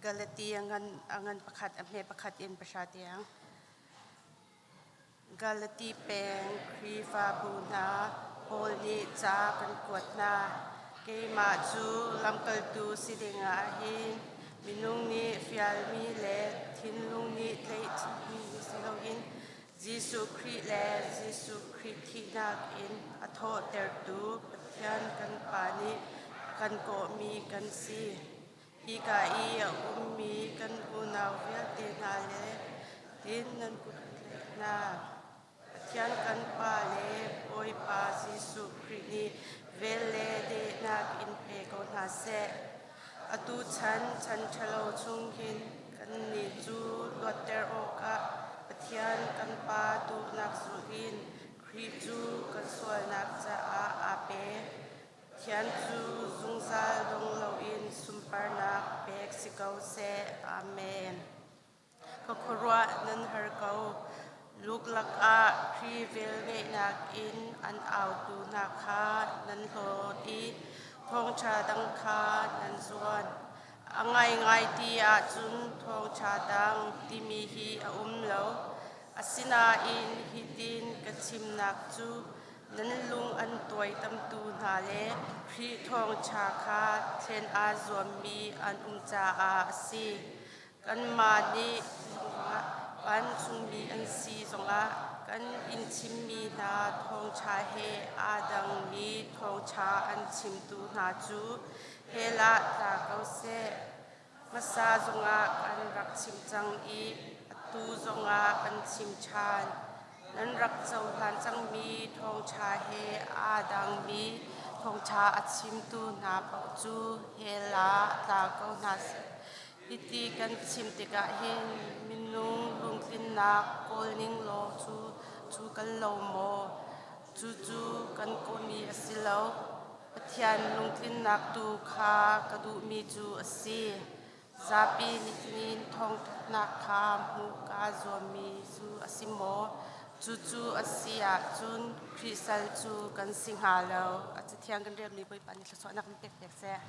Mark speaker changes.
Speaker 1: Galati a ngan, a ngan pakhat, a hme pakhat in pahra tiang. Galati peng Khrihfabu hna Paul nih ca kan kuat hna. Keimah cu lamkaltu si dingah hin minung nih fialmi le thinlung nih tlaihmi si loin Jesuh Khrih le Jesuh Khrih thihnak in a thawhtertu Pathian kan Pa nih a kan kawhmi kan si. Hika i a ummi kan unau vialte hna le tin nan kut tlaih hna. Pathian kan Pa le Bawipa Jesuh Khrih nih vel le dehnak in pe ko hna seh. Atu chan chan ṭhalo chung hin kannih cu luatter awkah Pathian kan Pa duhnak zulh in Khrih cu kan sualnak caah aa pe. Pathian cu zungzal dong loin sunparnak pek si ko seh. Amen. Ka khuaruah nan har ko. Luklak ah Khrih velngeihnak in an autu hna kha nan hlawt i thawngṭha dang kha nan zuan. A ngaingai ti ahcun thawngṭha dang timi hi a um lo. Asinain hitin ka chimnak cu nan lung an tuaitamtu hna le Khrih thawngṭha kha thlen aa zuammi an um caah a si. Kanmah nih vancungmi an si zongah kan in chimmi hna thawngṭha he aa dangmi thawngṭha an chimtu hna cu hell ah tla ko seh. Hmasa zongah kan rak chim cang i atu zongah kan chim ṭhan. Nan rak cohlan cangmi thawngṭha he aa dangmi thawngṭha a chimtu hna paoh cu hell ah tla ko hna seh. Hiti kan chim tikah hin minung lungtlinnak kawl ning law cu cu kan lo maw? Cucu kan kawhmi a si lo. Pathian lungtlinnak tu kha ka duhmi cu a si. Zapi nih thawngṭhatnak kha hmuh kaa zuammi cu a si maw? Cucu a si ahcun Khrih sal cu kan si hnga lo. A cathiang kan relmi Bawipa nih thluachuahnak in pek piak seh.